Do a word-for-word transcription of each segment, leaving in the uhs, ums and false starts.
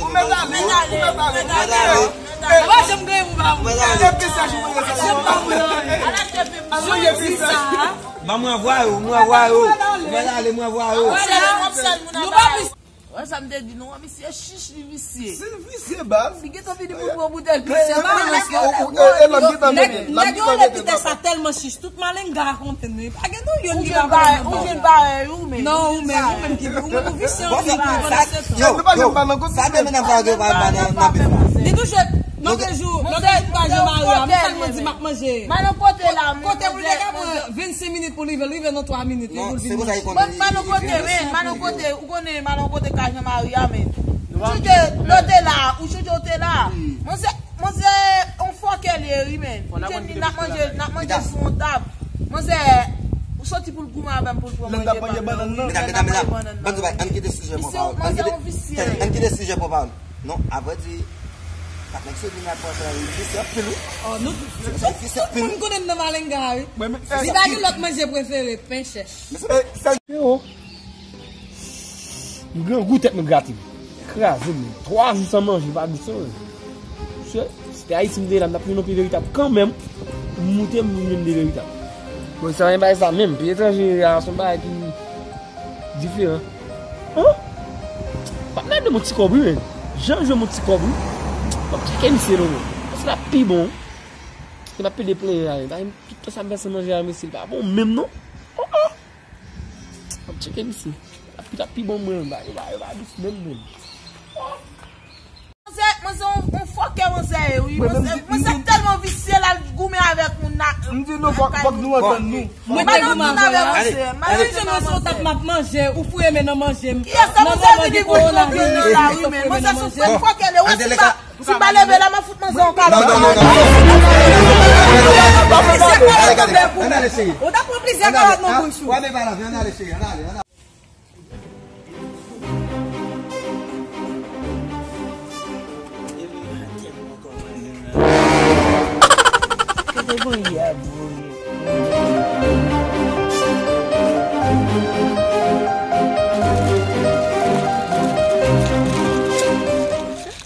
Ou mèt ale, ou mèt ale. Mwen pa janm gen pou ba mwen. Mwen ale. Mwen pa mwen. Ala te fè jodi sa. Ban mwen vwa yo, mwen vwa yo. Mwen ale, mwen vwa yo. Nou pa plis. Wè sa m te di nou an, misye chich li visye. Si l visye baz. Li gentan vini pou pran boutèy visye ba mwen. Nèg yo lè pitè sa tèlman chich, tout malenga rakonte nou. Pa gen nou youn ki pa vle. Ou jwenn parèy ou menm. Non, ou menm, ou menm ki ou menm ou visye anpil pou pandan se tan. Yo, yo, sa de medam sa yo te pral ba nan nan bif la. Li touche. Nan de jou, nan de jou pa jan mari a, m sèlman di m ap manje. Madan kote la, kote pou l te ka pran vennsenk minit pou l rive, l rive nan twa minit li pou l vin manje. Madan kote, men, madan kote, ou konnen madan kote ka jan mari a, men. Ou chonje lè w te la, ou chonje w te la. Manzè, manzè, on fòkè li ye, wi, men. Ou jwenn li, n ap manje, n ap manje sou on tab. Manzè, ou soti pou l goumen avè m, pou l pran manje bannann. Medam, medam, medam, ban nou bay, ann kite sijè pran pawòl. Ann kite, ann kite sijè pran pawòl. Non, avrèdi, patnè misye vin ap pran sa, li visye anpil, wi. Oh, nou, nou tout moun konnen m nan malenga, wi. Li pa gen lòt manje prefere, pen chèch. Freo, m grangou, tèt mwen grate m. Kraze m. Twa jou san manje, pa di sa, wi. Mesye, si te Ayiti m te ye la, m t ap jwenn yon pye veritab kanmenm. M moute, m jwenn de veritab. Bon, sa yon bagay sa menm. Peyi etranje a, se yon bagay ki diferan. Hein? M ap mande m yon ti kòb, wi, men. Jan m jwenn m yon ti kòb, wi. M ap tcheke misye, non, men. Paske l ap pi bon. Li p ap pede plenyen la, men. Bagay, tout tan sa m fè san manje a, mesye, li pa bon menm, non. Oh, oh. M ap tcheke misye. L ap pi, l ap pi bon mwen, men. Yo pa, yo pa dous menm, menm. Manzè, manzè, on, on fòkè manzè ye, wi. Manzè, manzè tèlman visye, l al goumen avèk moun nan. M di nou, fòk, fòk nou antann nou. Mwen te goumen avè manzè. Mwen te goumen avè manzè. M ap manje, ou fouye men nan manje m. Kiyès sa manzè vini pou l pran vini la, wi, men manzè se on fòkè, lè wè si m pa, si m pa leve la, m ap fout manzè yon kalòt. Non, non, non, non. Ou ta pran plizyè kalòt nan bouch ou. Kote bon yè a, bro?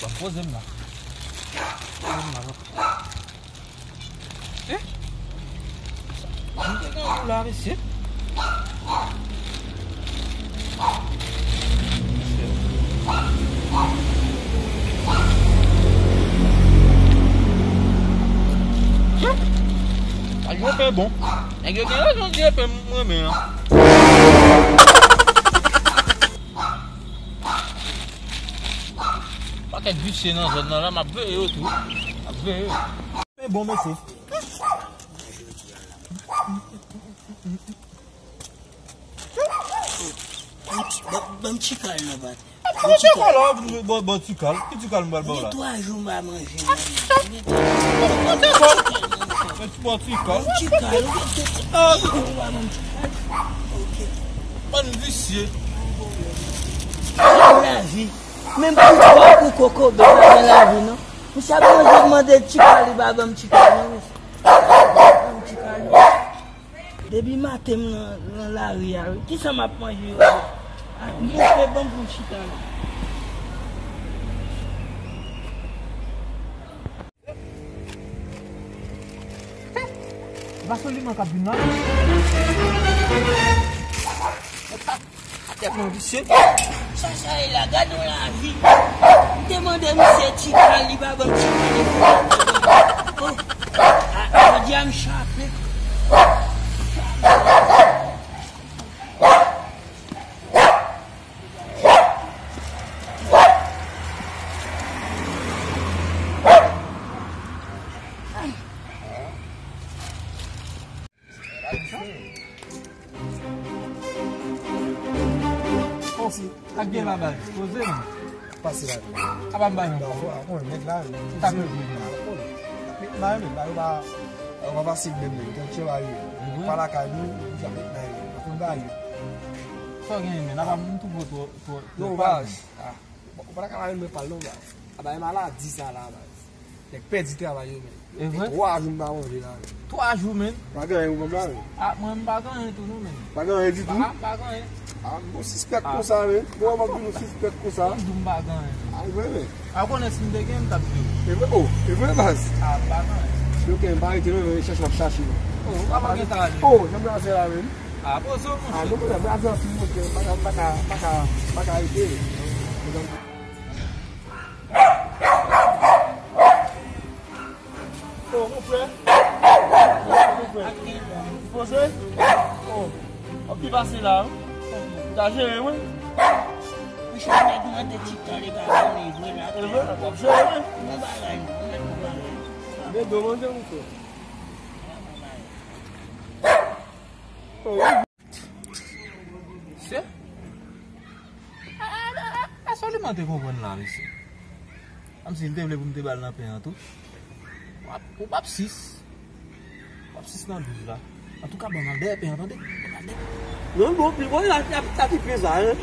Bon, poze m la. Poze m la, papa. Hein? Ki te gen ou la, mesye? Nèg yo pen bon. Nèg yo gen rezon di e pen m renmen an. Pakèt visye nan zòn nan la, m ap veye yo tou. M ap veye yo. Pen bon, mesye. Ban m ti, ban, ban m ti kal nan bat. Ban m ti kal la, ban, ban ti kal. Ki ti kal m pral ba w la? Gen twa jou m pa manje, man. Ban ti kal. Ban ti kal, ou gen tout. Ah, ou pa ban m ti kal. Ok. Bann visye. Lavi. Menm pou kòk ou kokobe, pa gen lavi, non. Misye ap manje, mande ti kal, li pa ban m ti kal, non, mesye. Ban m ti kal, non. Depi maten m nan, nan lari a, wi. Kisa m ap manje jodi a? Ah, mouche, ban m pou m chita la. E pa Soliman k ap vin la. Atè pran visye. Sa sa ye la, gade yon lavi. M te mande misye ti kal, li pa ban m ti kal. Oh. Ah, jodi a m chape. Konsi, ak gen la baz, poze non. Pase la. Apa m bay yon bon. Bon, a konn nèg la. Sa ke jwe la. Met la men, ba yo pa, yo pa fasil menm, menm. Gen chè ba yo. Mhm. Pa lakay nou, ou ja met la yo. Ou konn ba yo. Sa w genyen, men, apa m twouve w twò, twò, twò. Non, baz. Ah. Bon, ou pa ta ka pa renmen pal non, baz. A bay maladi sa la, baz. Nèg pèdi travay yo, men. E vre? Twa jou m pa manje la, men. Twa jou, men? Pa gen anyen ou konn la, men. Ah, mwen m pa gen anyen tou non, men. Pa gen anyen ditou? Ah, m pa gen anyen. Ah, bon sispèk konsa, men. Bon, m ap vin ou sispèk konsa. Ou di m pa gen anyen. Ah, e vre, men. A konnen si m te gen, m t ap di w. E vre, oh, e vre, baz. Ah, m pa gen anyen. Ok, m pa rete non, men chèche m ap chache. Oh, ou pa gen tan ale. Oh, jan m pral fè la, men. Ah, poze w, monchè. Ah, non, monchè, m pral fè anpil, monchè. M pa ka, m pa ka, m pa ka, m pa ka rete. Oh, mon frè. Mon frè. Poze. Oh. W ap pi pase la, wi. Ou ta jere, wi. Monchè, nèg mande ti tan, li pa konnen vre la. E vre, w ap jere, wi. Bon bagay, non, mèt bon bagay. Men do manje, mon frè. Oh, wi. Se? A, a, a, a, sa w te konprann la, mesye? Kòmsi li te vle pou m te ba l nan pen an tou. W ap, ou p ap sis. W ap sis nan douz la. Antouka, ban m al dèyè pen an, tande? Ban m al dèyè. Non, bon, pi bon, la, la, la ki pen sa, hein?